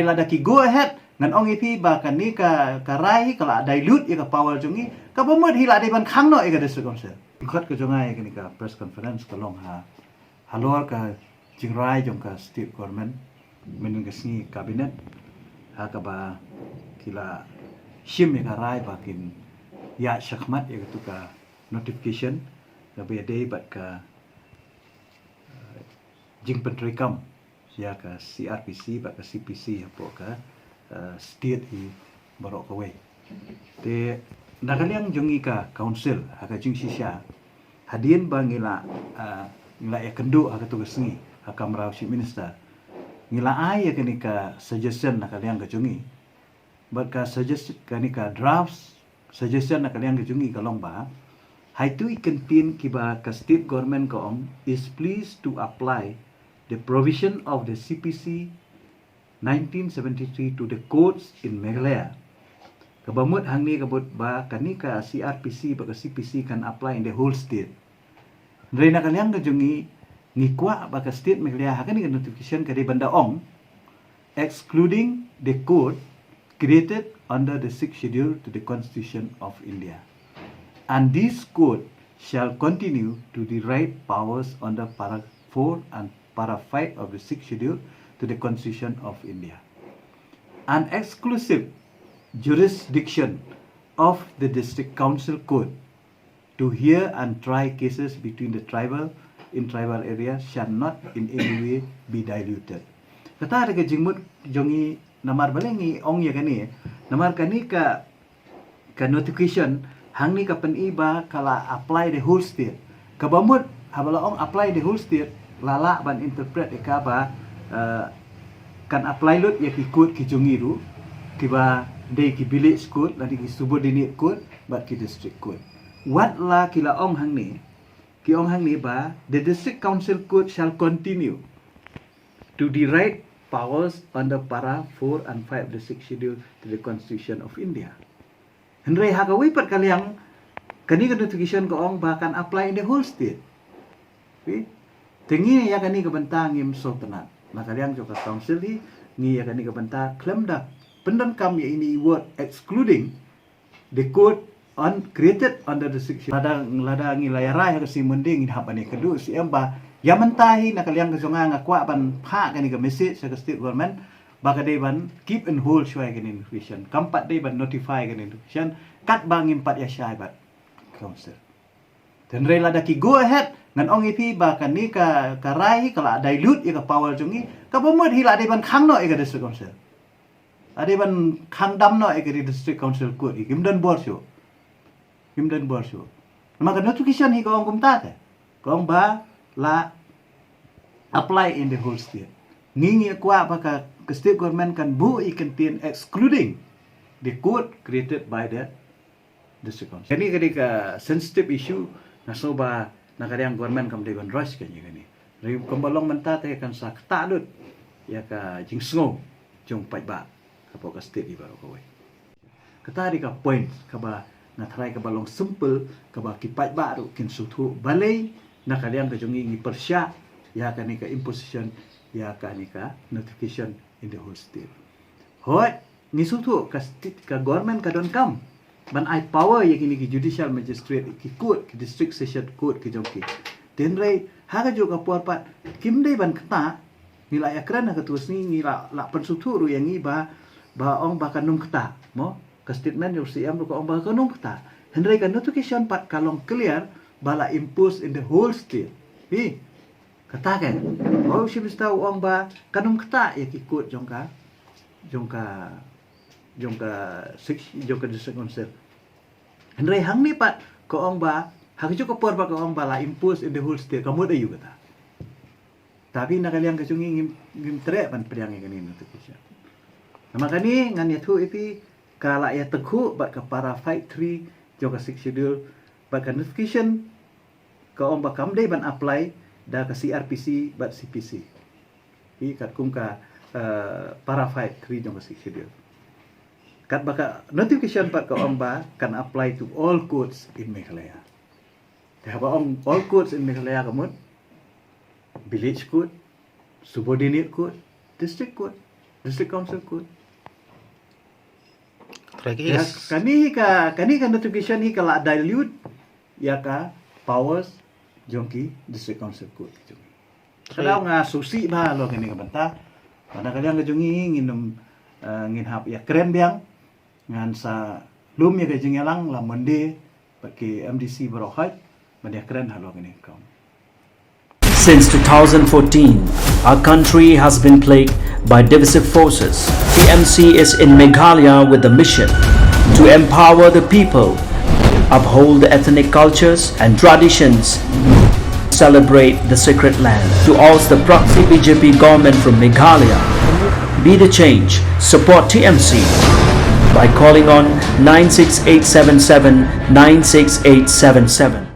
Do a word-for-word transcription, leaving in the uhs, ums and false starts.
Lada ki go ahead, ngan ong ïa phi ba kane ka, ka rai hi ka la dilute ïa ka power jong ngi, kaba mut hi la dei ban khang noh ïa ka District Council. Khot ka jong nga ïa kane ka press conference ka long ha, halor ka jingrai jong ka State Government, mynhynnin ka sngi Cabinet, ha kaba ki la shim ïa ka rai ba kin ïa shakhmat ïa katu ka notification, kaba ïadei bad ka, eh, jingpyntreikam ïa ka C R P C bad ka C P C hapoh ka, eh, state hi baroh kawei. Te na ka liang jong ngi ka council, ha ka jingshisha, hadien ba ngi la, eh, ngi la ïakynduh ha katu ka sngi ha kamra u Chief Minister, ngi la ai ïa kane ka suggestion na ka liang ka jong ngi. Bad ka suggest, kane ka draft suggestion na ka liang ka jong ngi ka long ba, ha itu i kyntien kiba ka State Government ka ong is pleased to apply the provision of the C P C nineteen seventy-three to the courts in Meghalaya. Kaba mut hangne ka mut ba kane ka C R P C bad ka C P C kan apply in the whole state. Hynrei na ka liang ka jong ngi, ngi kwah ba ka State Meghalaya ha kane ka notification ka dei ban da ong, excluding the court created under the Sixth Schedule to the Constitution of India. And this court shall continue to derive powers under para four and para five of the Sixth Schedule to the Constitution of India. An exclusive jurisdiction of the District Council Court to hear and try cases between the tribal in tribal areas shall not in any way be diluted. Kata da ka jingmut jong ngi, namar balei ngi ong ïa kane, namar kane ka, ka notification hangne ka pyni ba ka la apply the whole state. Kaba mut haba la ong apply the whole state, la lah ban interpret ïa ka ba, eh, kan apply lut ïa ki court ki jong ngi ruh, kiba dei ki village court, lane ki subordinate court bad ki district court. Wat la ki la ong hangne, ki ong hangne ba the District Council Court shall continue to derive powers under para four and five of the Sixth Schedule to the Constitution of India. Hynrei ha kawei pat ka liang, kane ka notification ka ong ba kan apply in the whole state. Phi? Te ngi ïa kane ka bynta ngim sngewtynnat. Na ka liang jong ka council hi, ngi ïa kane ka bynta khlem da pyndonkam ïa ine i word excluding the court on created under the Sixth Schedule. Lada, lada ngi la ïa rai ha ka sngi Monday ngin hap ban ïakynduh C M ba ïa mynta hi na ka liang ka jong nga nga kwah ban phah kane ka message sha ka State Government ba ka dei ban keep and hold shuwa ïa kane notification. Kam pat dei ban notify kane notification katba ngim pat ïa shai bad council. Te hynrei lada ki go ahead, ngan ong ïa phi ba kane ka, ka rai hi ka la dilute ïa ka power jong ngi, kaba mut hi la dei ban khang noh ïa ka District Council. La dei ban khang dam noh ïa ka District Council Court hi, kim don bor shuh. Kim don bor shuh. Namar ka notification hi ka ong kumta te, ka ong ba la apply in the whole state. Ngi ngi kwah ba ka, ka State Government kan buh i kyntien excluding the court created by the District Council. Kane ka dei ka sensitive issue, nga sngew ba na ka liang government kam dei ban rush kane kane. Hynrei kumba long mynta te kan sa ktah lut ïa ka jingsngew jong paidbah hapoh ka state hi baroh kawei. Kata dei ka point kaba nga tharai kaba long simple, kaba ki paidbah ruh kin sngewthuh balei na ka liang ka jong ngi ngi pyrshah ïa kane ka imposition, ïa kane ka notification in the whole state. Hooid, ngi sngewthuh ka state, ka government ka donkam ban ai power ïa kine ki judicial magistrate, ki court, ki district session court ki jong ki. Te hynrei ha kajuh ka por pat kim dei ban ktah. Ngi la ïakren ha katu ka sngi, ngi la, la pynsngewthuh ruh ïa ngi ba, ba ong ba kan ym ktah, mo? Ka statement jong C M ruh ka ong ba kan ym ktah. Hynrei ka notification pat ka long clear ba la impose in the whole state. Phi? Kata kan. Ba u Chief Minister u ong ba kan ym ktah ïa ki court jong ka, jong ka, jong ka six, jong ka District Council. Hynrei hangne pat ka ong ba, ha kajuh ka por ba ka ong ba la impose in the whole state, ka mut aïu kata? Tapi na ka liang ka jong ngi ngim, ngim treh ban pdiang ïa kane notification. Namar kane ngan ïathuh ïa phi, ka la ïatyngkhuh bad ka para five three jong ka Sixth Schedule, bad ka notification ka ong ba kam dei ban apply da ka C R P C bad C P C. Phi, katkum ka, eh, para five three jong ka Sixth Schedule. Katba ka notification pat ka ong ba kan apply to all courts in Meghalaya. Te haba ong all courts in Meghalaya ka mut village court, subordinate court, district court. District Council Court. Try ki Ya, is. kani ka kani ka notification hi ka la dilute ïa ka powers jong ki District Council Court jong ngi. Ka daw nga sngewsih bha halor kani ka bynta. Ba na ka liang ka jong ngi ngin ym, eh, ngin hap ïa kren biang, ngan sa lum ïa ka jingïalang la Monday bad ki M D C baroh hoi ban ïa kren halor kani ka kam. Since two thousand fourteen, our country has been plagued by divisive forces. T M C is in Meghalaya with the mission to empower the people, uphold the ethnic cultures and traditions, celebrate the sacred land. To oust the proxy B J P government from Meghalaya, be the change, support T M C by calling on nine six eight seven seven nine six eight seven seven.